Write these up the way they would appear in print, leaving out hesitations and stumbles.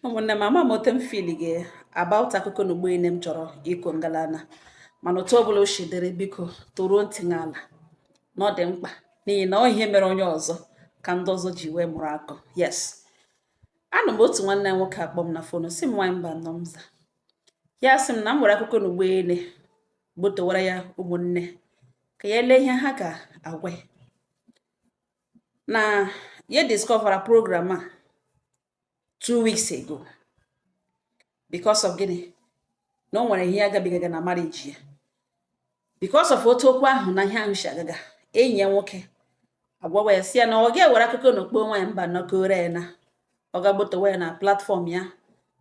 Ụmụnne m, ama m otu m feel gị about akụkọ na ugbo m chọrọ ịkọ ngalana, mana otu ọbụla o si dịrị, biko toruo ntị n'ala na ọ dị mkpa, n'ihi na ọ ihe mere onye ọzọ ka ndị ọzọ ji wee mụrụ akọ. Yes, anụ m otu nwanne m nwoke akpọ m na phone, si m, "Nwaanyị mba nọ." M za ya, sị m na m nwere akụkọ na ugbo ene gbotowara ya ụmụnne ka ya lee ihe ha ga-agwa ya, na ya discovera program a 2 weeks ago. Because of gịnị? Na o nwere ihe ya gabigaga na marriage ya, because of otu okwu ahụ na ihe ahụ si agaga. Enyi ya nwoke agwawa ya, si ya na ọ ga-ewere akụkọ na okpo nwaanyị mba nọkore ya, na ọ ga-gbotowa ya na platform ya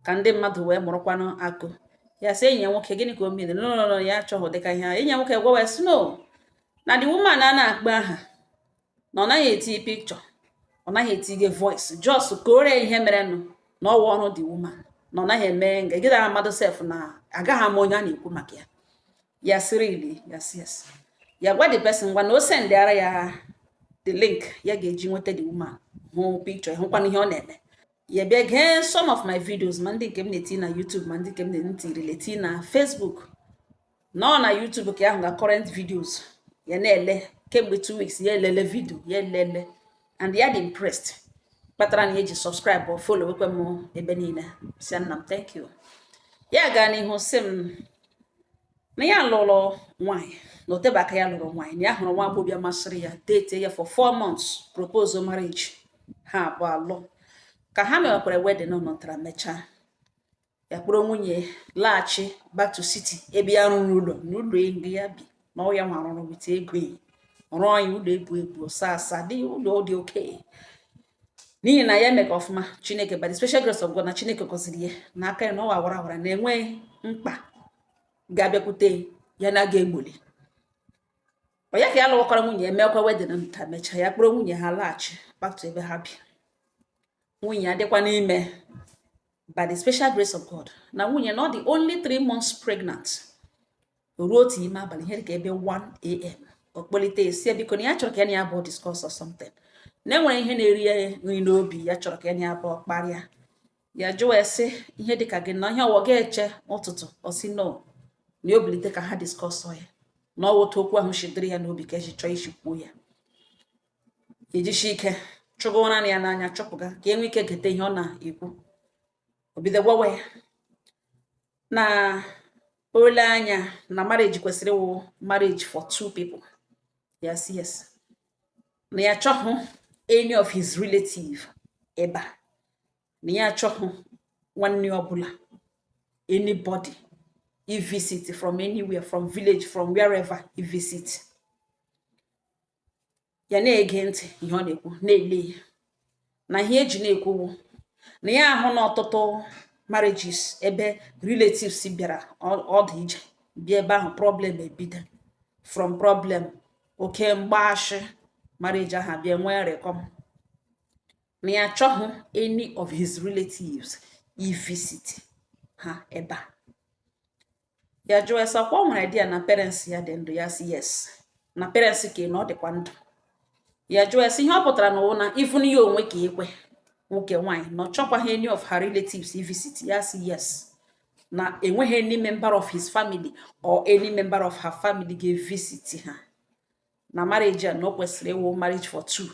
ka ndị mmadụ wee mụrụkwanụ akụ ya. Sị enyi ya nwoke, gịnị ka o mere? No, no, no, ya achọghị dịka ihe ahụ. Enyi ya nwoke gwawa ya sị no, na the woman a na-akpọ aha, na ọ naghị eti picture, ọ naghị etige voice, just ka o ree ihe merenụ, na ọwa ọrụ the woman, na ọ naghị eme nga gị na mmadụ sef, na agaghị ama onye a na-ekwu maka ya. Ya sịrị ili ya sị yes. Ya gwa the person, ngwa, na o sendịara ya the link ya ga-eji nweta the woman, hụ picture, hụkwana ihe ọ na-eme. Ya bịa gee some of my videos, ma ndị nke m na-eti na YouTube, ma ndị nke m na-etirile eti na Facebook. Nọ na YouTube ka ya hụ ga current videos ya na-ele kemgbe 2 weeks. Ya elele video ya elele and ya dị impressed, kpatara na ya eji subscribe or follow ekwe m ebe niile. Si nna m, thank you. Ya gaa n'ihu sị m na ya lụrụ nwaanyị, na otebe aka ya lụrụ nwaanyị, na ya hụrụ nwa agbọghọbịa masịrị ya, date ya for 4 months, propose marriage, ha abụọ alụ. Ka ha mewakwara wedding, nọtara mechaa, ya kpọrọ nwunye laghachi back to city ebe ya rụrụ ụlọ n'ụlọ ego ya bi, na ọ ya nwa rụrụ with ego ya, rụọ ya ụlọ ebu ebu saa asa dị, ụlọ dị oke, n'ihi na ya emeka ọfụma. Chineke, by the special grace of God, na Chineke gọziri ya n'aka ya, na ọ awara awara na enweghị mkpa ga-abịakwute ya na ga egboli ọ ya. Ka ya lụwakwara nwunye ya, mekwa wedding nta, mechaa, ya kpọrọ nwunye ha laghachi back to ebe ha bi. Nwunye ya dịkwa n'ime, by the special grace of God, na nwunye na ọ dị only 3 months pregnant. Ruo otu ime abalị, ihe dịka ebe 1 a.m., ọ kpọlite, esi ya biko na ya chọrọ ka ya na ya abụọ discuss or something, na enwere ihe na-eri ya nri n'obi, ya chọrọ ka ya na ya abụọ kparịa. Ya jụọ ya sị, ihe dịka gị na ihe ọwọ ga-eche ụtụtụ? Ọ sị no, na ya obilite ka ha discuss ya, na ọ otu okwu ahụ shidiri ya n'obi ka eji chọọ isi kwuo ya. Ejisi ike chụga ụra ya n'anya, chọpụga ka e nwee ike gete ihe ọ na-ekwu. O bido gwawa ya na ole anya na marriage kwesịrị ịwụ marriage for two people. Yes, yes, na ya achọghị any of his relative ebe a, na ya achọghị nwanne ọbụla, anybody i visit from anywhere, from village, from wherever i visit. Ya na-ege ntị ihe ọ na-ekwu, na-ele ya na ihe eji na-ekwuwu na ya ahụ na ọtụtụ marriages ebe relatives bịara ọdụ ije bịa ebe ahụ, problem ebido from problem, oke mgbashị, marriage ahụ abịa nwee rekom. Na ya achọghị any of his relatives i visit ha ebe a. Ya jụọ ese ọkwa o nwere di ya na parents ya dị ndụ. Ya sị yes, na parents ka na ọ dịkwa ndụ. Ya jụọ ese ihe ọ pụtara na ụwụ na even ya onwe ka ekwe nwoke nwaanyị na ọ chọkwaghị any of her relatives i visit. Ya sị yes, na enweghị any member of his family or any member of her family ga-evisit ha, na marriage a na o kwesịrị ịwụ marriage for two,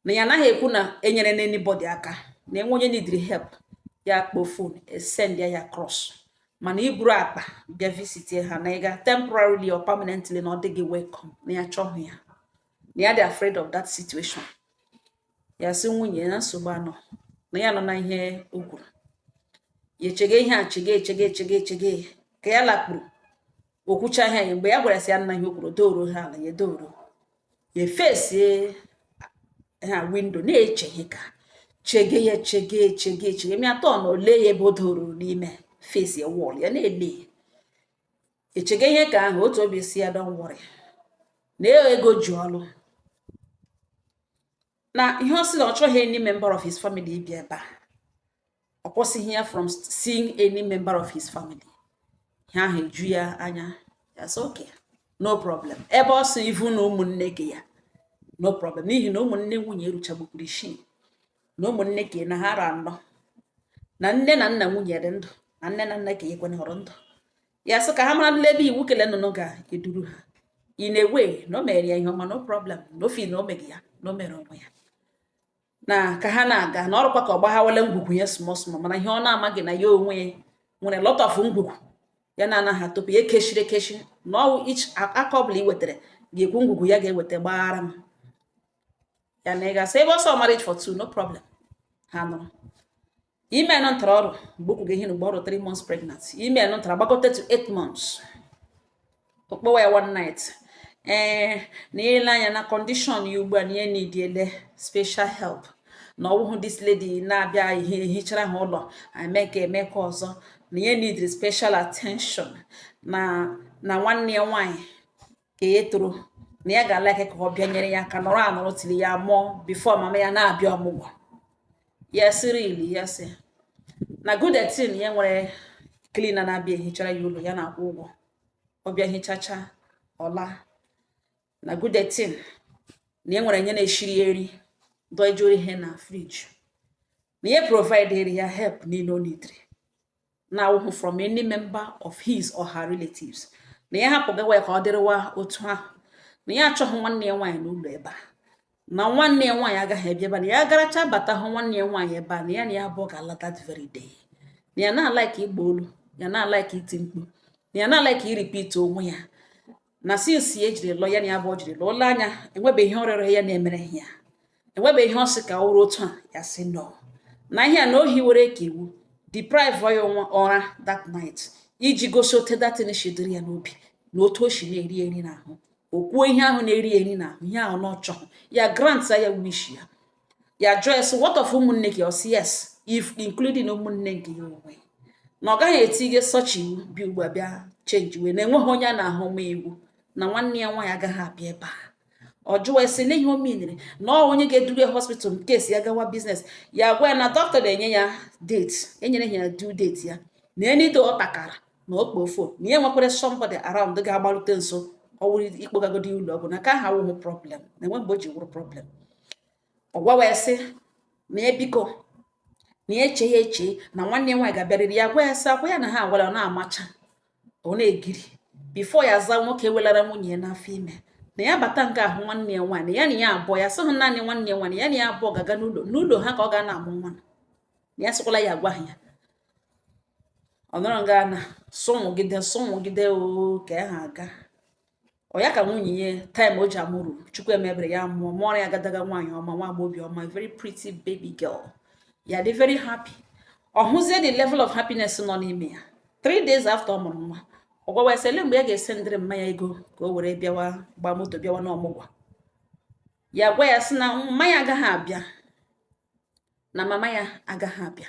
na ya anaghị ekwu na enyere na anybody aka, na enwe onye neediri help, ya kpọọ phone, send ya ya cross, mana iburu akpa bịa visit ha na ịga temporarily or permanently, na ọ dịghị welcome, na ya chọghị ya, na ya dị afraid of that situation. Ya sị nwunye na nsogbu anọ, na ya nọ na ihe o kwuru. Ya echege ihe a, chege, echege, echege, echege. Ka ya lakpuru, okwucha ihe ya. Mgbe ya gwara sị ya nna, ihe o kwuru doro ha ala, ya doro ya, efesie ha window, na-eche ihe ka chege ya, chege, chege, chege mịa atọ na ole ya ebe o doro n'ime face ya wall, ya na-ele ya, echege ihe ka ahụ. Otu obi si ya, don't worry, na ego ji ọlụ na ihe ọ sị na ọ chọghị any member of his family ịbịa ebe a, ọ kwụsịghị ya from seeing any member of his family. Ihe ahụ eju ya anya. Ya sị okay, no problem. Ebe ọ sị ivu na ụmụnne gị ya, no problem, n'ihi na ụmụnne nwunye eruchagbukwuru isii. Na ụmụnne ka na ha ra anọ, na nne na nna nwunye dị ndụ, na nne na nna ka ekwe hụrụ ndụ. Ya sị ka ha mara ebe iwu kele nnụnụ ga-eduru ha. In a way na o mere ya ihe ọma, no problem, na o feel na o meghị ya, na o mere onwe ya, na ka ha na-aga na ọrụkwa ka ọ gbaghawala ngwugwu ya small small. Mana ihe ọ na-amaghị na ya onwe ya nwere lot of ngwugwu ya na-anaghị atụpụ ya, ekechiri ekechi, na ọwụ each aka ọbụla i wetara ga-ekwu ngwugwu ya ga-eweta gbaghara m ya na ị ga-asị ebe ọsọ. Marriage for two, no problem. Ha nụrụ ime nụ ntara ọrụ mgbe okwu ga-ehi na mgbe ọrụ 3 months pregnant. Ime nụ ntara gbagote to 8 months. Okpowa ya one night, ee, na ile anya na condition ya ugbu a, na ihe need ele special help, na ọwụhụ this lady na-abịa ihe ehichara ha ụlọ, eme ka eme ka ọzọ, na ihe need special attention, na nwanne ya nwaanyị ka ya toro, na ya ga-alike ka ọ bịa nyere ya aka nọrọ anọrọ tiri ya mụọ before mama ya na-abịa ọmụgwọ. Ya sịrị ili ya sị na good thing ya nwere cleaner na-abịa ehichara ya ụlọ, ya na-akwụ ụgwọ, ọ bịa hichacha ọla. Na good thing na e nwere nye na-eshiri ya eri, dọjụrụ ihe na fridge, na ya provide ya help niile o nidiri na-awụhụ from any member of his or her relatives, na ya hapụ gawa ya ka ọ dịrịwa otu ahụ, na ya achọghị nwanne ya nwaanyị n'ụlọ ebe a, na nwanne ya nwaanyị agaghị ebịa ebe a, na ya garacha bata hụ nwanne ya nwaanyị ebe a, na ya na ya abụọ ga-ala that very day, na ya na-alike ịgba olu ya, na-alike iti mkpu, na ya na-alike irepeat onwe ya, na since ya ejiri lụọ ya na ya abụọ jiri lụọ ụlọ anya, enwebeghị ihe ọrịọrọ ya na-emere ya, enwebeghị ihe ọ sị ka ọ wụrụ otu a. Ya sị no, na ihe a na ohi were ka iwu deprive ya onwe ụra that night iji gosi otu datin si dịrị ya n'obi na otu o si na-eri eri n'ahụ. O kwuo ihe ahụ na-eri eri n'ahụ, ihe ahụ na ọ chọghị ya grant ya wish ya. Ya jụọ ya sị, "What of ụmụnne gị?" Ọ sị yes, if including ụmụnne nke ya onwe, na ọ gaghị etinye such iwu bi ugbu a bịa change wee na enweghị onye a na-ahụ ma iwu na nwanne ya nwaanyị agaghị abịa ebe a. Ọ jụwa esi n'ihe o miniri na ọ onye ga-eduru ya hospital nke esi ya gawa business. Ya gwa ya na dọkịta na-enye ya date, enyere ya due date ya, na enido ọ takara na okpo phone, na ya nwekwara somebody around ga-agbalute nso, ọ wụrụ ikpogagodi ụlọ ọgwụ, na ka ha awụghị problem, na enwe mgbe o ji wụrụ problem. Ọ gwawa ya sị na ya biko, na ya eche ya eche na nwanne ya nwaanyị ga-abịarịrị. Ya gwa ya sị akwa ya na ha agwara ọ na-amacha, ọ na-egiri before ya za nwoke welara nwunye ya n'afọ ime, na ya bata nga ahụ nwanne ya nwaanyị, na ya na ya abụọ, ya sịghị naanị nwanne ya nwaanyị, ya na ya abụọ ga-aga n'ụlọ n'ụlọ ha ka ọ ga na-amụ nwa, na ya sịkwala ya agwa ha ya. Ọ nọrọ nga na sụnwụgide sụnwụgide o ka ha aga. Ọ ya ka nwunye ya time o ji amụrụ Chukwu emebere ya mụọ mụọrọ ya agadaga nwaanyị ọma, nwa agbọghọ ọma, very pretty baby girl. Ya dị very happy. Ọ hụzie the level of happiness nọ n'ime ya. 3 days after ọ mụrụ nwa, ọ gwawa ya sị ele mgbe ya ga-esendịrị mma ya ego ka o were bịawa gbaa moto bịawa n'ọmụgwọ. Ya gwa ya sị na mma ya agaghị abịa, na mama ya agaghị abịa.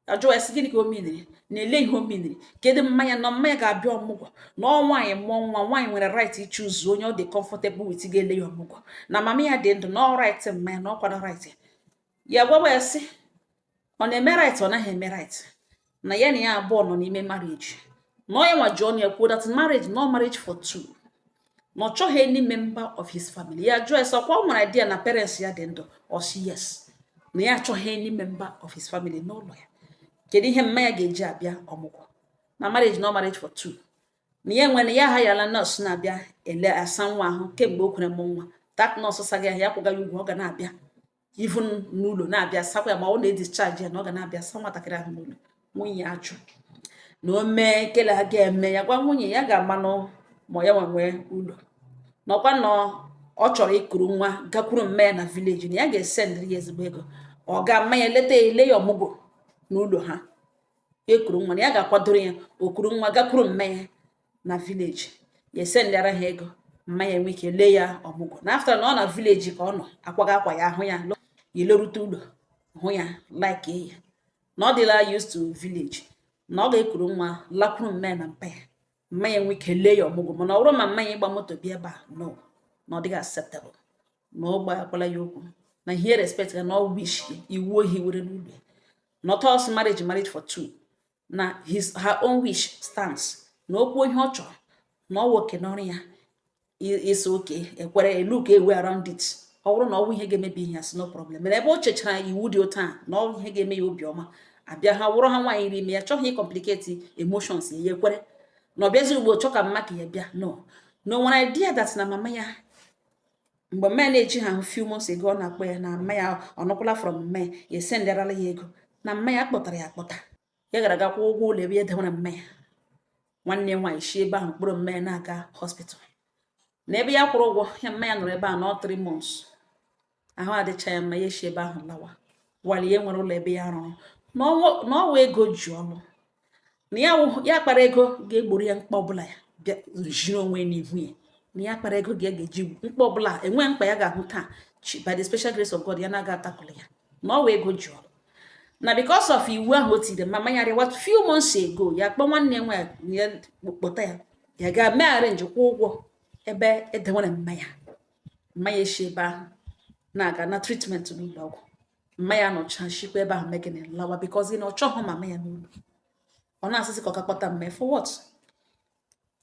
Ọ jụwa ya sị gịnị ka o miniri, na ele ihe o miniri, kedu mmanya na mmanya ga-abịa ọmụgwọ, na ọ nwaanyị mụọ nwa, nwaanyị nwere right ichoose onye ọ dị comfortable with ga-ele ya ọmụgwọ, na mama ya dị ndụ, na ọ right mmanya, na ọ kwado right ya. Gwawa ya sị ọ na-eme right, ọ naghị eme right, na ya na ya abụọ nọ n'ime marriage, na ọ ya nwa ji ọnụ ya kwuo that marriage no marriage for two, na ọ chọghị any member of his family. Ya jụọ ya sị ọkwa ọ nwere idea na parents ya dị ndụ. Ọ sị yes, na ya achọghị any member of his family n'ụlọ ya. Kedu ihe mma ya ga-eji abịa ọmụgwọ, na marriage no marriage for two, na ya nwere ya ahayala nọọsụ na-abịa ele asa nwa ahụ kemgbe o kwere mụ nwa. That nọọsụ saghị ahụ, ya kwụga ya ụgwọ, ọ ga na-abịa even n'ụlọ na-abịa sakwa ya, ma ọ na-edischarge ya, na ọ ga na-abịa sa nwatakịrị ahụ n'ụlọ. Nwunye ya ajụ na o mee kele ha ga-eme. Ya gwa nwunye ya ga-amanụ ma ya nwe nwee ụlọ, nọkwa na ọ chọrọ ikuru nwa gakwuru mma ya na village, na ya ga-esendịrị ya ezigbo ego, ọ ga mma ya leta ya, ele ya ọmụgwọ n'ụlọ ha. Ekuru nwa, na ya ga-akwadoro ya okuru nwa gakwuru mma ya na village, ya esendịara ha ego, mma ya enwe ike lee ya ọmụgwọ, na after na ọ na village ka ọ nọ akwaga akwa ya ahụ ya ya elerute ụlọ hụ ya like ya, na ọ dịla used to village, na ọ ga-ekuru nwa lakwuru mma ya na mpa ya, mma ya enwe ike lee ya ọmụgwọ. Mana ọ bụrụ ma mma ya ịgba moto bịa ebe a, no, na ọ dịghị acceptable, na ọ gbakwala ya okwu, na ihe respect ya, na ọ wish iwu ohi were n'ụlọ ya, na ọtọ ọsọ marriage marriage for two, na his her own wish stands, na okwu ihe ọ chọrọ, na ọ nwoke n'ọrụ ya ịsị oke ekwere elu ka ewe around it. Ọ bụrụ na ọ bụ ihe ga-emebi ihe, asị no problem. Mana ebe o chechara iwu dị otu a na ọ ihe ga-eme ya obiọma abịa, ha wụrụ ha nwaanyị iri ime ya chọghị ịcomplicate emotions ya, ya ekwere na ọ bịazi ugbo chọ ka mma ka ya bịa. No, na o nwere idea that na mama ya, mgbe mma ya na-eji ha ahụ few months ago, ọ na-akpọ ya na mma ya ọ nọkwala from mma ya, ya esendarala ya ego na mma ya kpọtara ya akpọta, ya gara aga kwụọ ụgwọ ụlọ ebe ya dewere mma ya. Nwanne ya nwaanyị shi ebe ahụ kpụrụ mma ya na-aga hospital na ebe ya kwụrụ ụgwọ ya. Mma ya nọrọ ebe a nọ 3 months, ahụ adịcha ya mma, ya eshi ebe ahụ lawa wali. Ya nwere ụlọ ebe ya rụrụ na ọwa ego ji ọlụ na ya ya kpara ego ga-egboro ya mkpa ọbụla, ya bịa jiri onwe n'ihu ya na ya kpara ego ga-eji mkpa ọbụla enwe mkpa ya ga-ahụ taa. By the special grace of God, ya na-aga atakụlụ ya na ọwa ego ji ọlụ na because of iwu ahụ o tiri mama ya rịwa few months ago. Ya kpọọ nwanne ya nwaanyị, ya kpọta ya, ya ga mee arrange kwụọ ụgwọ ebe edewere mma ya. Mma ya eshi ebe ahụ na-aga na treatment n'ụlọ ọgwụ. Mma ya nọcha shikwa ebe ahụ megịnị lawa, because na ọ chọghị mama ya n'ụlọ. Ọ na-asịsị ka ọ ka kpọta mma ya for what?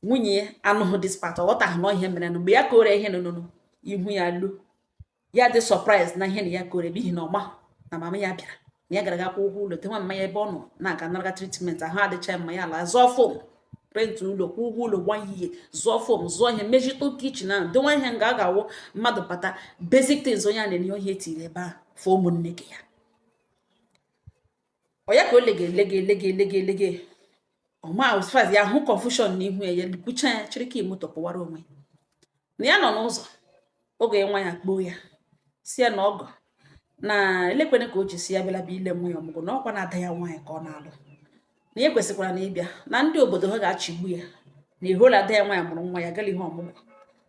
Nwunye ya anụghị this part, ọ ghọtaghị na ihe mere. Mgbe ya kore ihe nụnụnụ ihu ya lu, ya dị surprise na ihe na ya kore, n'ihi na ọma na mama ya bịara na ya gara ga kwụ ụgwọ ụlọ tewa mma ya ebe ọ nọ na-aga naraga treatment, ahụ adịcha mma, ya ala zụọ foam, rent ụlọ, kwụ ụgwọ ụlọ one year, zụọ foam, zụọ ihe, mejitụ kitchen ahụ, dowe ihe nga a ga-awụ mmadụ bata, basic things onye a na-enye ihe etiri ebe ahụ fụ ụmụnne gị ya. Ọ ya ka o lege elege elege elege elege, ọma as ya hụ confusion n'ihu ya, ya kwucha ya, chịrị ka moto pụwara onwe na ya nọ n'ụzọ. Oge nwa ya kpoo ya, si ya na ọgọ na elekwene ka o ji si ya bịala bịa ile nwa ya ọmụgwọ, na ọkwa na-ada ya nwaanyị ka ọ na-alụ, na ya kwesịkwara na ịbịa na ndị obodo ha ga-achịgbu ya na ihola ada ya nwaanyị mụrụ nwa ya gala ihe ọmụgwọ,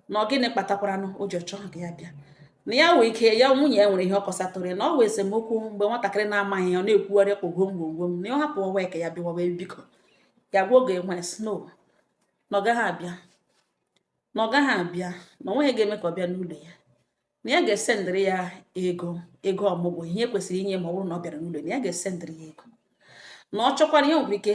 na ọ gịnị kpatakwaranụ o ji ọchọ ha ka ya bịa, na ya nwee ike ya nwunye ya nwere ihe ọ kọsatụrụ ya, na ọ wee esemokwu mgbe nwatakịrị na-amaghị ya, ọ na-ekwugharị kwa gwom gwom gwom, na ọ hapụ ọwa ya ka ya bịawa wee biko ya gwa oge nwe snow na ọ gaghị abịa, na ọ gaghị abịa, na ọ nweghị ga-eme ka ọ bịa n'ụlọ ya, na ya ga-esendịrị ya ego ọmụgwọ ihe kwesịrị inye ma ọ bụrụ na ọ bịara n'ụlọ, na ya ga-esendịrị ya ego, na ọ chọkwara ihe nwere ike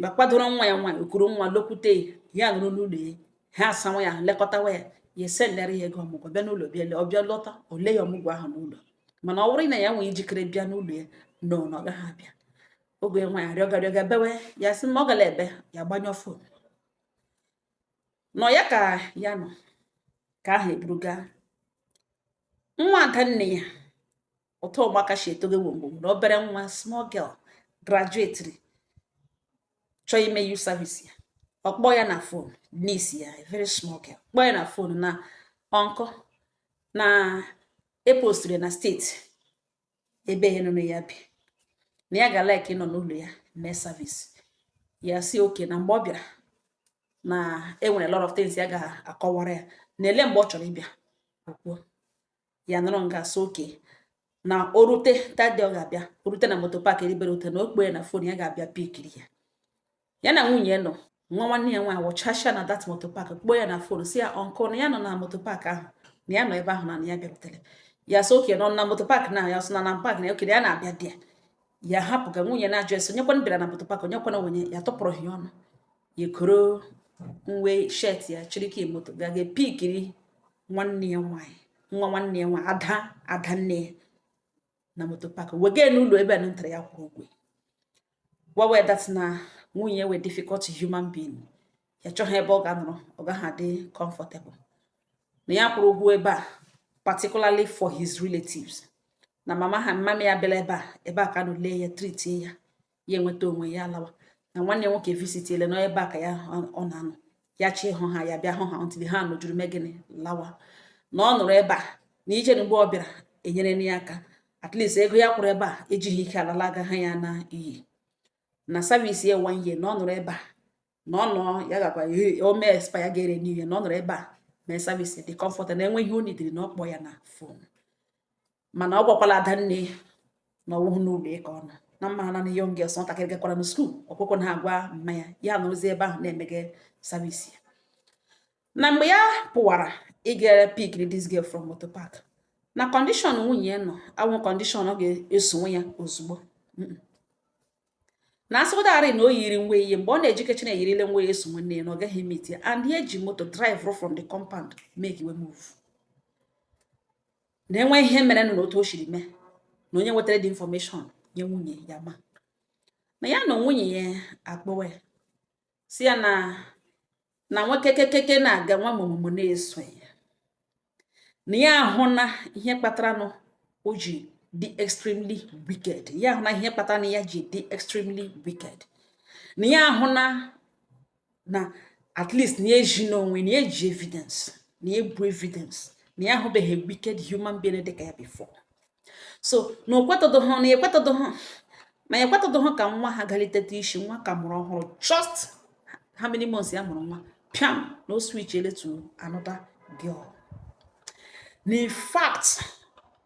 ya kwadoro nwa ya nwaanyị okuru nwa lokwute ya, ya nụrụ n'ụlọ ya, ha asanwa ya, lekọtawa ya, ya esendịrị ya ego ọmụgwọ, bịa n'ụlọ, bịa ọ bịa lọta ole ya ọmụgwọ ahụ n'ụlọ. Mana ọ bụrụ na ya nwee njikere bịa n'ụlọ ya, no, na ọ gaghị abịa. Oge nwaanyị rịọga rịọga bewe, ya sị ma ọ gara ebe ya gbanyụọ phone nọ ya ka ya nọ ka ahụ eburu gaa. Nwa ada nne ya ụtọ ụmụaka si etogo gwongwom na obere nwa, small girl, graduate chọọ ime youth service ya. Ọ kpọọ ya na phone, niece ya, a very small girl, kpọọ ya na phone na uncle na eposturu ya na state ebe ya nọ ya bi, na ya ga like ịnọ n'ụlọ ya mee service ya. Si oke na mgbe ọ bịara na enwere a lot of things ya ga-akọwara ya, na ele mgbe ọ chọrọ ịbịa okwuo. Ya nọrọ nga so oke na o rute that day ọ ga-abịa, o rute na moto park eribere ute na okpo ya na phone, ya ga-abịa pickiri ya. Ya na nwunye nọ, nwa nwanne ya nwaanyị wụchasịa na that moto park, kpọọ ya na phone, si ya uncle na ya nọ na moto park ahụ, na ya nọ ebe ahụ, na ya bịarutere. Ya sị oke nọ na moto park, na ya sị na na park na oke ya na-abịa di ya. Ya hapụ ka nwunye na-ajụ ese onyekwana bịara na moto park, onyekwana onye ya tụpụrụ ya ọnụ. Ya ekoro nwe shirt ya, chịrị key moto ga ga pickiri nwanne ya nwaanyị, nwa nwanne ya nwaanyị, ada ada nne ya, na moto park, wega n'ụlọ ebe a ntara ya kwụrụ ụgwọ. Gwawa that na nwunye wee difficult human being, ya chọghị ebe ọ ga-anọrọ, ọ gaghị adị comfortable, na ya kwụrụ ụgwọ ebe a particularly for his relatives, na mama ha, mama ya bịara ebe a, ebe a ka nọ lee ya, treatie ya, ya enweta onwe ya alawa, na nwanne ya nwoke visitiele nọ ebe a ka ya ọ na-anọ, ya chi hụ ha, ya bịa hụ ha until ha nọjuru megịnị lawa, na ọ nọrọ ebe a na ije mgbe ọ bịara enyere ya aka, at least ego ya kwụrụ ebe a ejighị ike alalaga ha ya na iyi na service ya one year, na ọ nọrọ ebe a na ọ nọ ya gakwa o mee expire, ya ga-ere n'ihe, na ọ nọrọ ebe a mee service dị comfort, na enwe ihe o nidiri na ọ kpọ ya na phone. Mana ọ gwakwala adanne na ọwụhụ n'ụlọ ịka ọ nọ na mma na young girls, nwatakịrị gakwara na school ọkwụkwọ na agwa mma ya, ya nọrọzi ebe ahụ na-emege service ya. Na mgbe ya pụwara ịga pick this girl from motor park, na condition nwunye ya nọ awụ condition ọ ga-esonwe ya ozugbo na asịgodarị na o yiri nwa ihe mgbe ọ na-ejikecha na eyirile nwa ya eso nwanne ya, na ọ gaghị meet ya, and ya eji moto drive from the compound make we move. Na enwe ihe mere nụ na otu o siri mee na onye nwetara the information nye nwunye ya, ma na ya na nwunye ya akpọwa ya, si ya na nwoke kekeke na-aga nwa mụmụmụ na-eso ya, na ya ahụ na ihe kpatara nụ o ji dị extremely wicked, ya ahụ na ihe kpatara na ya ji dị extremely wicked, na ya ahụ na at least na ya eji n'onwe na ya eji evidence, na ya ebu evidence na ya ahụbeghị wicked human being dịka ya before. So na o kwetọdụghị, na ya ekwetọdụghị, na ya ekwetọdụghị ka nwa ha galitete isi, nwa ka mụrụ ọhụrụ, just how many months ya mụrụ nwa, piam, na o switch ele to another girl. Na in fact,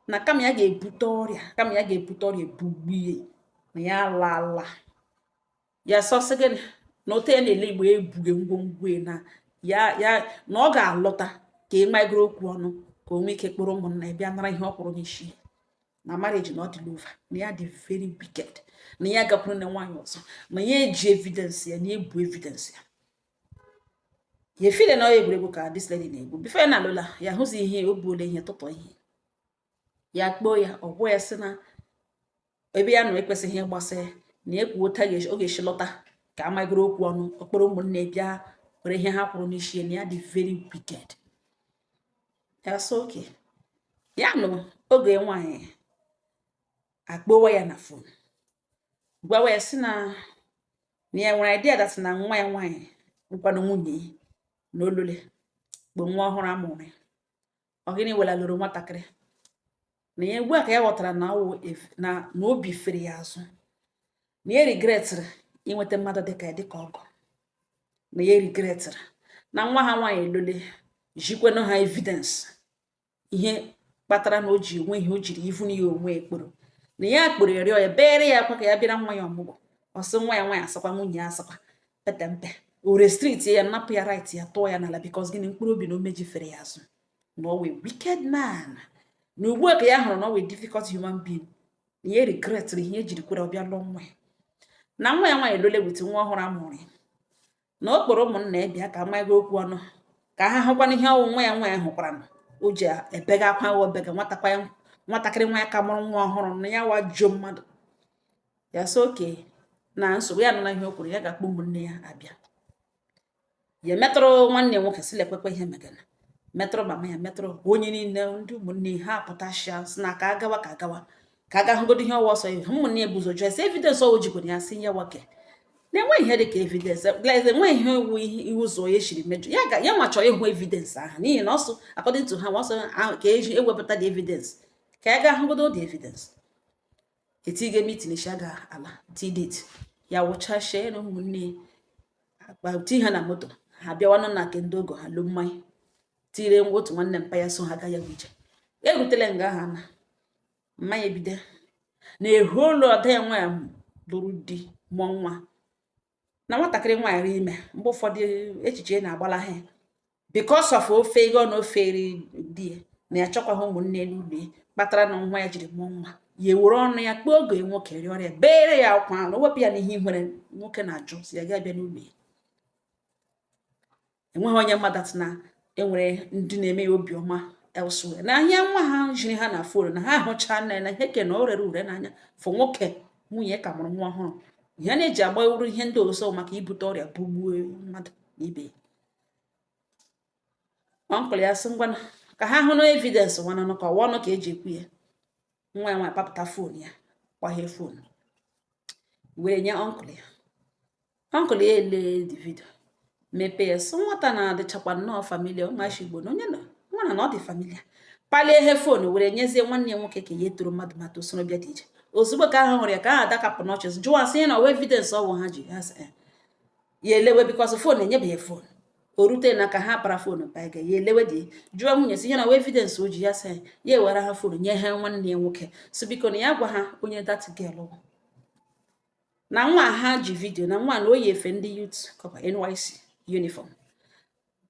na kama ya ga-ebute ọrịa, kama ya ga-ebute ọrịa ebugbie na ya alaala ya sọsị gịnị, na ote ya na-ele Igbo ebughị ngwongwo ya, na ya na ọ ga-alọta ka ị magoro okwu ọnụ, ka o nwee ike kpọrọ ụmụnna ya bịa nara ihe ọ kwụrụ n'isi ya, na marriage na ọ dịla over, na ya dị very wicked, na ya gakwuru na nwaanyị ọzọ, na ya eji evidence ya, na ya ebu evidence ya. Ya efile na ọ egwuregwu ka this lady na-egwu. Before ya na-alụla ya, hụzi ihe o buola ihe tụtụ ihe ya, kpọọ ya, ọ gwa ya sị na ebe ya nọ ekwesịghị ịgbasa ya, na ekwu otu ọ ga-esi lọta ka amagoro okwu ọnụ, okporo ụmụnne bịa were ihe ha kwụrụ n'isi ya, na ya dị very wicked. Ya sị oke ya nụ oge nwaanyị akpọwa ya na phone, gwawa ya sị na ya nwere idea that na nwa ya nwaanyị nkwanụ nwunye ya na olule bụ nwa ọhụrụ amụrụ ya. Ọ gịnị welalụrụ nwatakịrị na ya ugbu a, ka ya ghọtara na ọwụ na obi fere ya azụ, na ya regretịrị inweta mmadụ dịka ya, dịka ọgọ, na ya regretịrị na nwa ha nwaanyị elole jikwenụ ha evidence ihe kpatara na o ji onwe ihe o jiri ivu na ya onwe ekporo, na ya kporo ya, rịọ ya, bere ya akwa ka ya bịara nwa ya ọmụgwọ. Ọsị nwa ya nwaanyị asịkwa, nwunye ya asịkwa pete mpe, o restrict ya, napụ ya right ya, tụọ ya n'ala, because gịnị? Mkpụrụ obi na umeji fere ya azụ na ọ wee wicked man, na ugbu a ka ya hụrụ na ọ wee difficult human being, na ya regretịrị ihe ejiri kwere ọbịa lụọ nwa ya, na nwa ya nwaanyị lole with nwa ọhụrụ amụrụ ya, na o kpọrọ ụmụnna ya bịa ka amaghị okwu ọnụ, ka ha hụkwana ihe ọwụ nwa ya nwaanyị hụkwara na o ji ebega akwa wa obega nwatakwa ya, nwatakịrị nwa ya ka mụrụ nwa ọhụrụ, na ya wajuo mmadụ. Ya sị oke na nsogbu ya nọ na ihe o kwuru, ya ga-akpọ ụmụnne ya abịa. Ya metụrụ nwanne ya nwoke sị lekwekwe ihe megana, metụrụ mama ya, metụrụ onye niile, ndị ụmụnne ha apụtashịa, sị na ka agawa, ka agawa, ka aga hụgodo ihe ọwa ọsọ ya. Ụmụnne ya bụ ụzọ jụọ ya sị evidence ọwụ jikwara ya, sị ya nwoke na-enweghị ihe dịka evidence, like enweghị ihe iwu ihe ụzọ ya eshiri mejọ ya ga ya nwa chọrọ ịhụ evidence ahụ, n'ihi na ọsọ according to ha, ọsọ ahụ ka eji ewepụta the evidence, ka ya gaa hụgodo the evidence. Etige meeting shi aga ala t date ya wụchashie na ụmụnne akpa ti ha na moto, ha bịawanụ na nke ndị ogo ha lụ mmanya, tire otu nwanne mpa ya so ha ga ya bụ ije. Erutela nga ahụ na mmanya ebido na-ehu ụlọ ọda ya nwa ya lụrụ di, mụọ nwa, na nwatakịrị nwaanyị ri ime. Mgbe ụfọdụ echiche na-agbala ha because of ofe ego na ofe eri di ya, na ya chọkwaghị ụmụnne n'ụlọ ya, kpatara na nwa ya jiri mụọ nwa ya ewere ọnụ ya kpọọ oge nwoke rịọrọ ya, bere ya akwa na o wepụ ya n'ihe ihere nwoke na-ajụ si ya ga-abịa n'ụlọ ya. Enweghị onye mmadụ na enwere ndị na-eme ya obiọma elsewhere, na ahịa nwa ha jiri ha na phone, na ha ahụcha nna ya na ihe ke na o rere ure n'anya fọ nwoke nwunye ka mụrụ nwa ọhụrụ. Ihe na-eji agba uru ihe ndị ọzọ maka ibute ọrịa bugbuo mmadụ na ibe ya. Uncle ya sị ngwanụ ka ha hụ na evidence nwanụ, ka ọwa ọnụ ka eji ekwu ya. Nwa ya nwaanyị papụta phone ya, kwahie phone were nye uncle ya. Uncle ya ele the video, mepee ya, sị nwata na-adịchakwa nnọọ familiar, ụmụachi Igbo na onye nọ nwa na ọ dị familiar. Palie ihe phone were nyezie nwanne ya nwoke ka ya etoro mmadụ mata osoro bịa dị ije. Ozugbo ka ahụ hụrụ ya, ka ahụ adakapụ n'ọchị, jụọ sị na ọwa evidence ọwụ ha ji ha sị ya elewe, because phone enyebeghị phone o rute na ka ha para phone baga ya elewe dị, jụọ nwunye sị ihe na ọwa evidence o ji ya, sị ya ewere ha phone nye ha nwanne ya nwoke, so biko na ya gwa ha onye that girl bụ, na nwa ha ji video, na nwa na o yi efe ndị youth corper NYC uniform,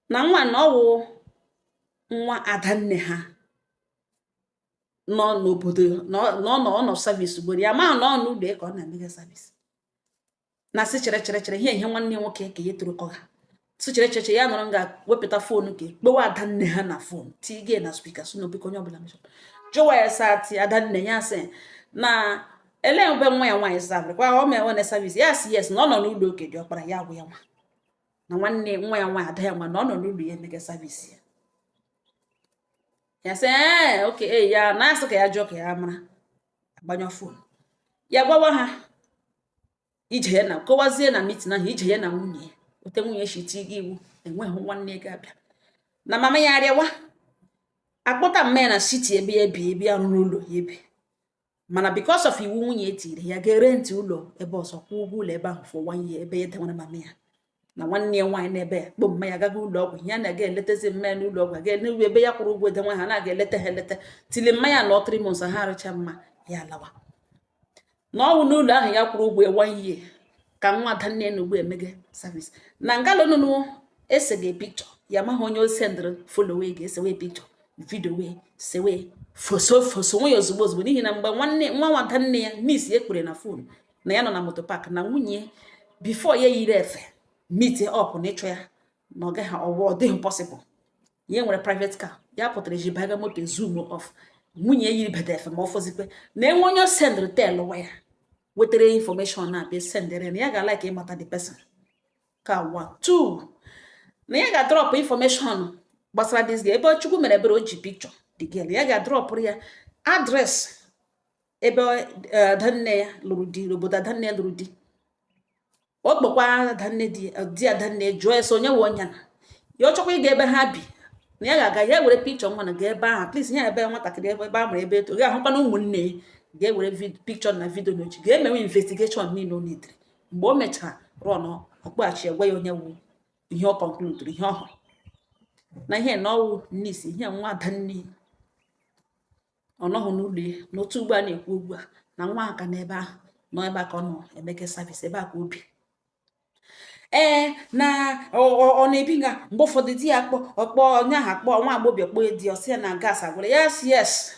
na nwa na ọwụ nwa adanne ha nọ n'obodo, na ọ nọ service ugboro ya, ma na ọ n'ụlọ ya ka ọ na-emega service, na sị chere chere chere ihe nwanne nwoke ka ya toro kọga, sị chere chere chere ya nọrọ nga wepụta phone ka kpewa adanne ha na phone, tige na speaker, so na biko onye ọbụla mechara Jụwa ya sị ati adanne ya, sị na ele mgbe nwa ya nwaanyị serverụ kwa o mee one service. Ya sị yes, na ọ nọ n'ụlọ oke dị ọkpara ya agwụ ya nwa na nwanne nwa ya nwaanyị, ada ya nwa, na ọ nọ n'ụlọ ya emege service ya. Ya sị ee, okay, ee, ya na-asị ka ya jụọ ka ya mara. Agbanyụ phone. Ya gwawa ha ije ya na kọwazie na meeting ahụ, ije ya na nwunye ya, ote nwunye si tiga iwu enweghị nwanne ga-abịa na mama ya arịawa akpọta mma ya na city ebe ya bi, ebe ya rụrụ ụlọ ya ebi. Mana because of iwu nwunye etiri ya, ga-erentị ụlọ ebe ọzọ, kwụọ ụgwọ ụlọ ebe ahụ for one year, ebe ya dewere mama ya na nwanne ya nwaanyị n'ebe ya kpọ mma ya gaga ụlọ ọgwụ. Ya na-aga eletezi mma ya n'ụlọ ọgwụ, aga n'ebe ebe ya kwụrụ ụgwọ edenwe ha, na-aga eleta ha eleta tili mma ya nọ 3 months, ha arụcha mma ya alawa. Na ọwụ n'ụlọ ahụ ya kwụrụ ụgwọ one year ka nwa adanne na ugbu emege service na ngalonunu. Esege picture ya, amaghị onye o sendịrị follow wee ga-esewe picture, video wee sewe foso foso nwe ya ozugbo ozugbo, n'ihi na mgbe nwanne nwa nwada nne ya niece ekpere na phone na ya nọ na motor park na nwunye before ya yiri efe meet up na ịchọ ya na ọ gaghị ọwụ, ọ dịghị possible. Ya nwere private car, ya pụtara ji baga moto zoom off. Nwunye ya yiri bede efe ma ọ fọzikwe na enwe onye sendịrị telụwa ya wetara information na-abịa sendịrị na ya ga-like ịmata the person ka one two, na ya ga-drop information gbasara this girl, ebe Chukwu mere ebere o ji picture the girl. Ya ga-dropụrụ ya address ebe adanne ya lụrụ di, obodo adanne ya lụrụ di. Ọ kpọkwa adanne di di adanne, jụọ ya sị onye nwe onye na ya ọ chọkwa ịga ebe ha bi, na ya ga-aga ya were picture nwa na gaa ebe ahụ, at least ya ebe nwatakịrị ebe ebe a mụrụ, ebe eto ga-ahụkwa na ụmụnne ya ga-ewere picture na video n'ochi ga-emewe investigation niile o nidiri. Mgbe o mechara run, ọkpọghachi ya gwa ya onye wu ihe ọ conclude, ihe ọ hụrụ na ihe na ọwụ n'isi ihe nwa adanne ọ nọghị n'ụlọ ya n'otu ugbu a na-ekwu ugbu a, na nwa aka n'ebe ahụ nọ, ebe a ka ọ nọ emeke service, ebe a ka obi ee na ọ na-ebi nga. Mgbe ụfọdụ di ya akpọ, ọkpọ onye ahụ, akpọ nwa agbọbịa, kpọọ di, ọ sị ya na gas agwụla. Yes,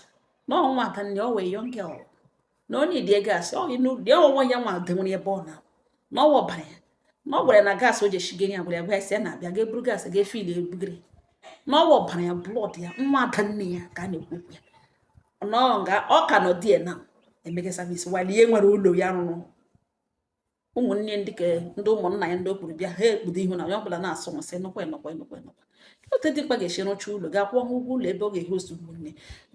na ọ nwa adanne, ọ wee young girl na onye dị gas ọ n'ụlọ ya, onwe ya nwa denwere ebe ọ na na ọ wọbara ya, na ọ gwara ya na gas o ji eshigere ya gwara ya, gwa ya sị ya na-abịa ga-eburu gas ga-efill ebugere, na ọ wọbara ya, blood ya, nwa adanne ya ka a na-ekwu okwu ya nọ nga ọ ka nọ di ya na emege service while ihe nwere ụlọ ya rụrụ. Ụmụnne ndị ka ndị ụmụnna ya ndị o kwuru bịa, ha ekpudo ihu na onye ọbụla na-asụ nsị nụkwa nụkwa nụkwa nụkwa. Otu dị mkpa ga-esi rụcha ụlọ, ga kwụọ ha ụgwọ ụlọ ebe ọ ga-ehost ụmụnne.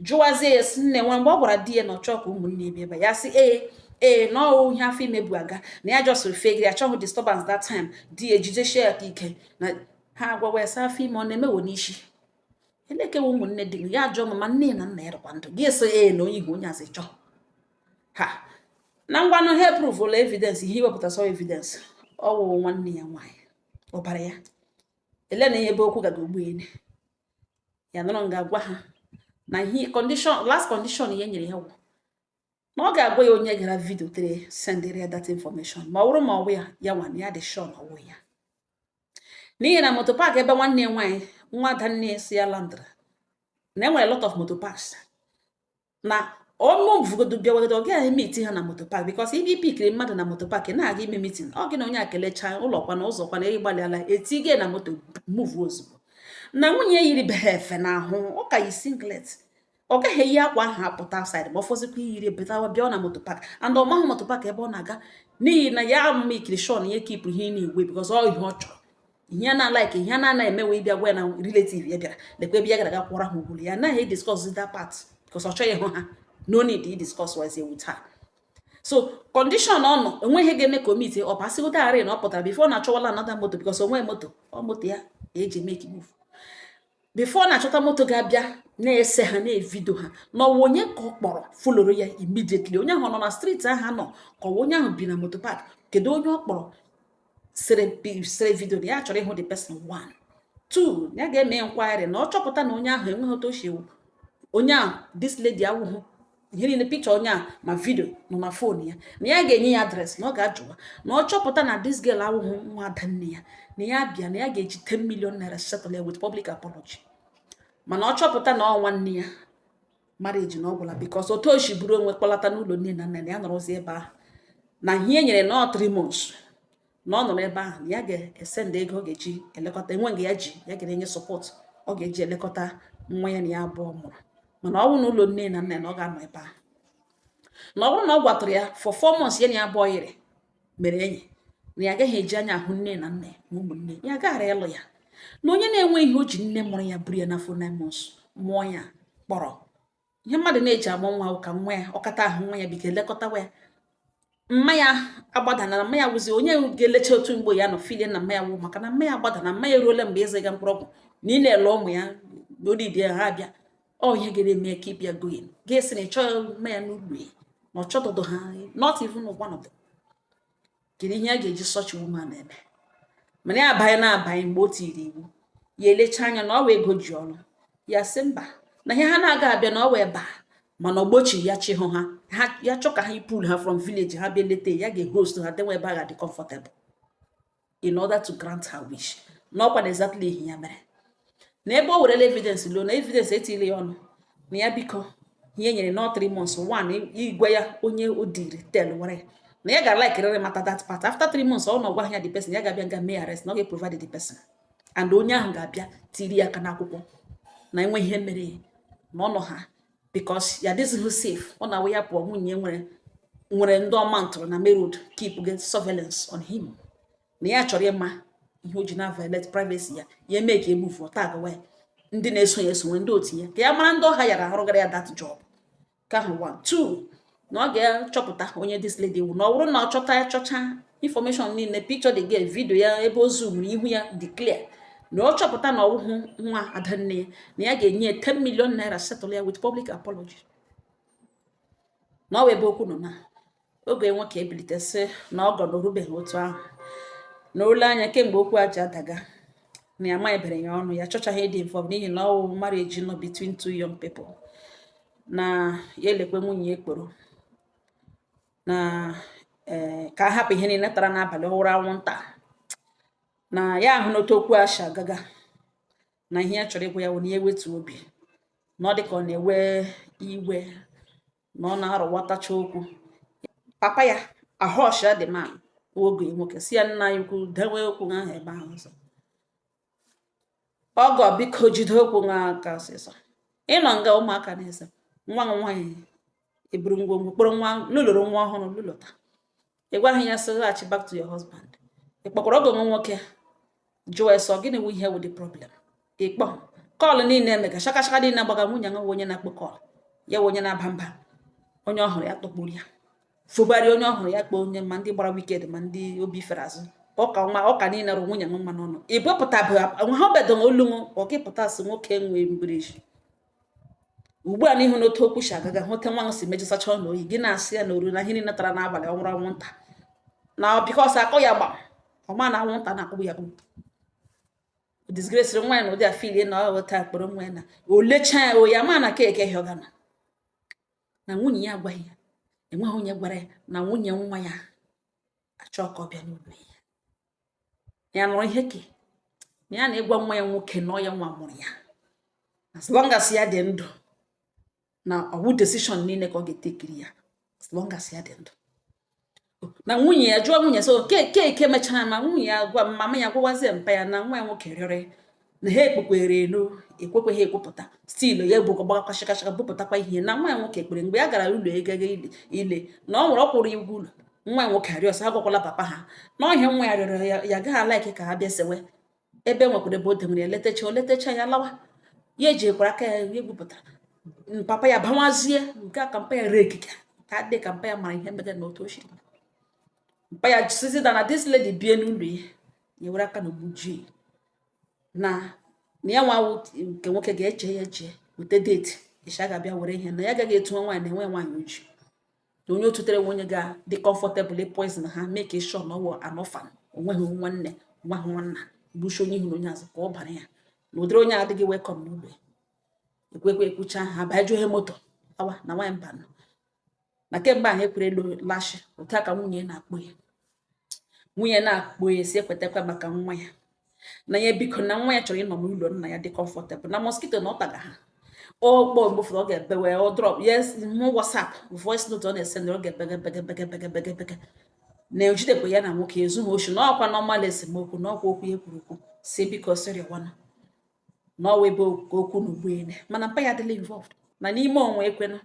Jụwazie ya sị nne nwe mgbe ọ gwara di ya na ọ chọọ ka ụmụnne bịa ebe ya, sị ee ee, na ọwụ ihe afọ ime bụ aga na ya just fegiri achọghị disturbance that time. Di ya ejidesie ya ka ike na ha agwawa ya sị afọ ime ọ na-emewo n'isi elekewe ụmụnne di ya. Ajụọ ma nne na nna ya dịkwa ndụ, gị sị ee, na onye ihu onye asị chọọ ha na ngwanụ ha eprovụla evidence, ihe iwepụta sọ evidence ọ wụ nwanne ya nwaanyị ọbara ya ele na ihe ebe okwu gaga ugbu ene ya nọrọ nga gwa ha na ihe condition, last condition ya nyere ya wụ na ọ ga-agwa ya onye gara video tere sendịrị ya that information, ma ọ bụrụ ma ọ bụ ya ya nwa na ya dị sure na ọ wụ ya, n'ihi na motor park ebe nwanne ya nwaanyị, nwa adanne si ya landịrị, na enwere lot of motor parks, na ọnụ bịawagodo ọ gaghị meet ha na motor park, because ibe ipikiri mmadụ na motor park na-aga ime meeting, ọ gị na onye akelecha ụlọ kwa na ụzọ kwa na ịgbalịala etige na moto move ozugbo. Na nwunye ya yiribeghị efe n'ahụ, ọ ka yi singlet, ọ gaghị eyi akwa ahụ apụta outside, ma ọ fọzikwa iyiri betawa bịa na motor park, and ọ mahụ motor park ebe ọ na-aga, n'ihi na ya makeri sure na ya keep ihe na-ewe, because ọ ihe ọ chọrọ, ihe ya na-alike, ihe a na-anaghị emewe ịbịa gwa ya na relative ya bịara lekwa ebe ya gara aga kwụra ha ugwuru ya, anaghị discuss that part because ọ chọghị ịhụ ha. No need to discuss was with her. So condition ọ nọ, enweghị ga-eme ka o meet ọ pasịgodo arị na ọ pụtara before na achọwala another moto, because onwe moto ọ moto ya eji make move before na-achọta moto ga-abịa na-ese ha na-evideo ha. N'ọwa onye ka ọ kpọrọ followro ya immediately, onye ahụ ọ nọ na street ahụ nọ, ka ọ onye ahụ bi na motor park, kedu onye ọ kpọrọ sere video na ya chọrọ ịhụ the person. One two, ya ga-eme inquiry na ọ chọpụta na onye ahụ enweghị otu o si onye ahụ, this lady awụhụ ihe niile, picture onye a ma video nọ na phone ya, na ya ga-enye ya address, na ọ ga-ajụwa, na ọ chọpụta na this girl awụhụ nwa adanne ya, na ya bịa na ya ga-eji 10 million naira settle ya with public apology. Mana ọ chọpụta na ọ nwanne ya, marriage na ọ gwụla, because otu o si buru onwe kpọlata n'ụlọ nne na nna ya nọrọzi ebe ahụ, na ihe e nyere na ọ 3 months na ọ nọrọ ebe ahụ, na ya ga-esend ego ọ ga-eji elekọta enwe nga ya ji ya ga-enye support ọ ga-eji elekọta nwa ya na ya abụọ mụrụ. Mana ọ bụrụ na ụlọ nne na nna ya, na ọ ga-anọ ebe ahụ. Na ọ bụrụ na ọ gwatụrụ ya for 4 months, ya na ya abụọ yiri mere enyi, na ya agaghị eji anya ahụ nne na nna ya ma ụmụnne ya gaghara ịlụ ya, na onye na-enwe ihe o ji nne mụrụ ya buru ya n'afọ 9 months mụọ ya kpọrọ ihe mmadụ na-eji amụ nwa ka nwa ya ọkata ahụ, nwa ya biko elekọtawa ya. Mma ya agbadana na mma ya wụzi onye ga-elecha otu mgbe ya nọ filie na mma ya wụ, maka na mma ya agbada na mma ya eruola mgbe ịzịga mkpụrụ ọgwụ na ị na-ele ụmụ ya n'odidi ha abịa. Ọ ihe ga-eme ka ịbịa going ga-esi na ịchọghị mma ya n'ụlọ ya, na ọ chọtọdụ ha, not even one of them. Kedu ihe a ga-eji such woman eme? Mana ya abanye na-abanye mgbe o tiri iwu, ya elecha anya na ọ wee ego ji ọrụ ya, sị mba, na ihe ha na-aga abịa na ọ wee baa. Mana ọgbochi ya chi hụ ha, ha ya chọ ka ha pull ha from village, ha bịa leta ya, ga-host ha denwe ebe a ga-adị comfortable in order to grant her wish. Na ọkwa na exactly ihe ya mere na ebe o werela evidence luo na evidence etili ya ọnụ na ya biko ihe nyere nọ 3 months. One, igwe ya onye o diri tell were ya na ya ga like mata that part. After 3 months, ọ na ọgwa ya the person ya ga-abịa nga mee arrest, na ọ ga-provide the person and onye ahụ ga-abịa tiri ya aka n'akwụkwọ na enwe ihe mere ya na ọ nọ ha, because ya adịzighị safe. Ọ na-awụ ya pụọ, nwunye nwere ndị ọma ntụrụ na main road keep get surveillance on him, na ya chọrọ ịma ihe o ji na violate privacy ya. Ya eme ka emove ọ tag wee ndị na-eso ya eso nwee ndị otu ya ka ya mara ndị ọha yara arụgara ya that job ka ahụ. One, two, na ọ ga-achọpụta onye this lady wụ, na ọ bụrụ na ọ chọta ya, chọcha information niile, picture the girl, video ya ebe o zoomuru ihu ya dị clear, na ọ chọpụta na ọwụhụ nwa adanne ya, na ya ga-enye ya 10 million naira, settle ya with public apology. Na ọ wụ ebe okwu nọ na oge nwoke ebilite sị na ọgọ na orubeghị otu ahụ na ole anya kemgbe okwu aja adaga na ya amanyebere ya ọnụ, ya chọchaghị ịdị involved, n'ihi na ọ wụ marriage nọ between two young people, na ya elekwe nwunye ekporo na ee ka a hapụ ihe niile tara n'abalị ọhụrụ anwụnta, na ya ahụ n'otu okwu asha agaga, na ihe ya chọrọ ịgwa ya wụ na ya ewetu obi, na ọ dị ka ọ na-ewe iwe, na ọ na-arụwatacha okwu papa ya ahọsha the man oge nwoke si ya, nna ya ukwu, dewe okwu ahụ ebe ahụ ọzọ. Ọgọ, biko jide okwu nwa aka ọsịsọ. Ịnọ nga ụmụaka na-ese nwa m nwaanyị eburu ngwongwo kpọrọ nwa lụlụrụ nwa ọhụrụ lụlụta, ị gwaghị ya sị laghachi back to your husband. Ị kpọkwara ọgọ nwa nwoke jụọ ese ọ gịnị wụ ihe wụ the problem? Ịkpọ call niile emega shaka shaka niile gbaga nwunye nwa onye na-akpọ call ya wụ onye na-aba mba, onye ọhụrụ ya tọkpuru ya fụgharị, onye ọhụrụ ya kpọọ onye ma ndị gbara wicked ma ndị obi fere azụ ọka nwa ọka niile rụ nwunye nwa n'ọnụ. Ị bụpụtabụ ha bedo olu nụ ọ gị pụta sị nwoke nwee mbirichi ugbu a n'ihu n'otu okwu si agaga, hụte nwa si mejụsacha ọnụ oyi gị na-asị ya na oru na ihe niile tara n'abalị ọ nwụrụ anwụnta na because akọ ya gbam ọma na anwụnta na-akpụgbu ya akpụgbu disgrace nwa ya na ụdị afilie na ọ ghọta akpọrọ nwa ya na o lechaa ya o ya ma na keke hịọgana na nwunye ya agwaghị ya, enweghị onye gwara ya na nwunye nwa ya achọ ka ọ bịa n'ụlọ ya. Ya nụrụ ihe ke na ya na ịgwa nwa ya nwoke na ọ ya nwa mụrụ ya, as long as ya dị ndụ, na ọwụ decision niile ka ọ ga-etekiri ya, as long as ya dị ndụ. Na nwunye ya jụọ nwunye so ke ke mechara ma nwunye ya gwa mama ya gwawazie mpa ya na nwa ya nwoke rịọrọ ya na ha ekpekwere elu ekwekweghị ekwupụta still ya bụ gbakwa shakashaka bupụtakwa ihe na nwa ya nwoke ekpere mgbe ya gara ụlọ ego ile ile na ọ nwere ọ kwụrụ ụgwọ ụlọ. Nwa ya nwoke arịọ sị ha gwakwala papa ha na ọhịa nwa ya rịọrọ ya, ya agaghị a-like ka ha bịa sewe ebe nwekwara ebe o denwere ya letacha o letacha ya lawa ya ejikwara aka ya ya egwupụtara papa ya bawazie nke a ka mpa ya ree ekike ka dị ka mpa ya mara ihe mere na otu o siri mpa ya sizi na this lady bie n'ụlọ ya, ya were aka na ogbujie na na ya nwa nke nwoke ga-eche ya eche weta date isha ga-abịa were ihe, na ya agaghị etu nwaanyị na enwe nwaanyị oji na onye otutere onye ga-dị comfortable poison ha make sure na ọ wụ an orphan, onweghị nwanne nwa nwanna gbuchi onye ihu na onye azụ ka ọ bara ya na ụdịrị onye adịghị welcome n'ụlọ ya. Ekwekwe ekwucha ha baa juo moto awa na nwaanyị mba nọ na kemgbe ahụ ekwere elu lashi otu a ka nwunye na-akpọ ya, nwunye na-akpọ ya si ekwetakwa maka nwa ya na ya biko na nwa ya chọrọ ịnọ n'ụlọ nna ya dị comfortable na mosquito na ọ taga ha ọkpọ mgbe ụfọdụ ọ ga-ebewe ọ drop yes mụ WhatsApp voice note ọ na-esend, ọ ga-ebege bege bege bege bege bege na ejidekwa ya na nwoke ezughị oshi na ọkwa normal esemokwu na ọkwa okwu ya kwuru okwu si biko sịrịwana na ọwa ebe okwu na ugbu ene, mana mpa ya adịla involved. Na n'ime onwe ekwenụ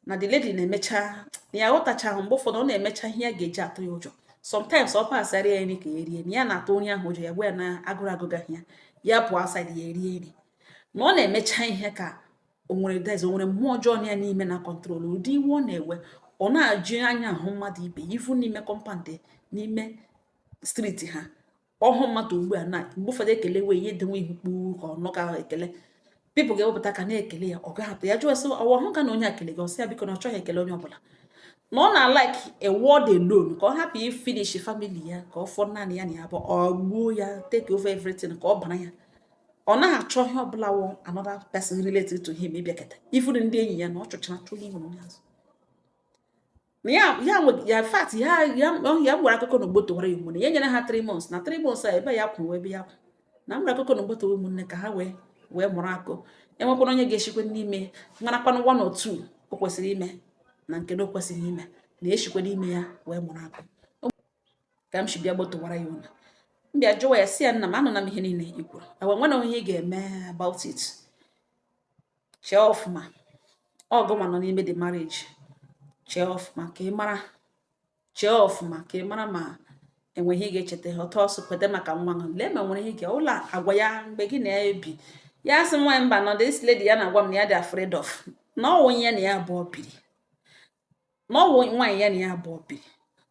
na the lady na-emecha na ya aghọtachaghị. Mgbe ụfọdụ ọ na-emecha ihe ya ga-eji atụ ya ụjọ. Sometimes ọ pasara ya nri ka ya rie, na ya na-atụ nri ahụ ụjọ. Ya gwa ya na agụrụ agụgaghị ya, ya pụọ outside ya erie nri. Na ọ na-emecha ihe ka o nwere days o nwere mmụọ ọjọọ ya n'ime na control ụdị iwe ọ na-ewe. Ọ na-ajụ anya ahụ mmadụ ibe ya ifu n'ime compound, n'ime street ha. Ọhụ mmadụ ugbu a na mgbe ụfọdụ ekele wee ihe denwe ihu kpuu ka ọ nọ ka ekele. People ga-ewepụta ka na-ekele ya, ọ gaghị atụ ya. Jụọ sị, ọwa hụ ka na onye ekele gị? Ọsị ya biko, na ọ chọghị ekele onye ọbụla, na ọ na-like a world alone, ka ọ hapụ ifinish family ya, ka ọ fọ naanị ya na ya bụ ọ gbuo ya, take over everything, ka ọ bara ya. Ọ naghị achọ ihe ọbụla wụ another person related to him ịbịakọta ifuru ndị enyi ya, na ọ chọchara chụrụ ihu onye azụ na ya ya nwe ya fat ya ya ya gwara akụkọ na ogbotowara ya ụmụnne ya nyere ha 3 months, na 3 months a ebe ya kwụ ebe ya kwụ na m gwara akụkọ na ogbotowa ụmụnne ka ha wee mụrụ akụ. Enwekwana onye ga-eshikwe n'ime marakwanụ one or two o kwesịrị ime na nke na o kwesịghị ime, na eshikwe n'ime ya wee mụrụ akụ. Ka m si bịa gbotowara ya ụlọ, m bịa jụwa ya, si ya, nna m, anụna m ihe niile i kwuru, enwe nwere ihe ị ga-eme about it? Chee ọfụma, ọgụnwa nọ n'ime the marriage. Chee ọfụma ka ị mara, chee ọfụma ka ị mara ma enwe ihe ị ga-echeta ọtọ ọsọ kweta maka nwa gị. Lee ma nwere ihe ị ga ụlọ agwa ya mgbe gị na-ebi ya. Sị nwaanyị mba nọ, this lady ya na-agwa m na ya dị afraid of, na ọ onye ya na ya abụọ biri, na ọ nwaanyị ya na ya abụọ biri,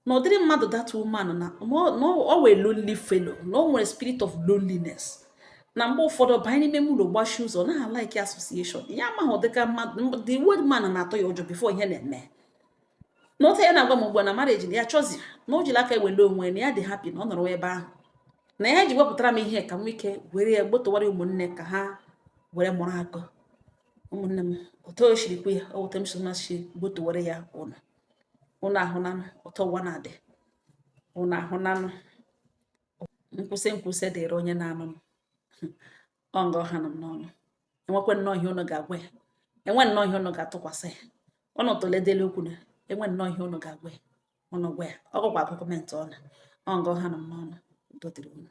na ụdịrị mmadụ that woman na ọ wee lonely fellow, na o nwere spirit of loneliness, na mgbe ụfọdụ banye n'ime ụlọ, gbachi ụzọ, na like association ya amaghị ụdịka mmadụ the old man na-atọ ya ụjọ before ihe na-eme. Na otu ya na-agwa m ugbu a na marriage na ya chọzi na o jiri aka ewele onwe na ya dị happy na ọ nọrọ ebe ahụ, na ya ji wepụtara m ihe ka m ike were ya gbotowara ụmụnne ka ha were mụrụ akọ. Ụmụnne m, otu o siri kwu ya, o wute m si masị gbotowara ya ụnụ. Ụnụ ahụnanụ ụtọ ụwa na-adị, ụnụ ahụnanụ nkwụsị nkwụsị dịrị onye na-anụ m. Ọ nga ọha nọ m n'ọnụ. Enwekwe nnọọ ihe ụnụ ga-agwa ya, enwe nnọọ ihe ụnụ ga-atụkwasị ya. Ụnụ tụledele okwu na enwe nnọọ ihe ụnụ ga-agwa ya, ụnụ gwa ya. Ọ gụkwa akụ comment ọnụ. Ọ nga ọha nọ m n'ọnụ. Udo dịrị unu.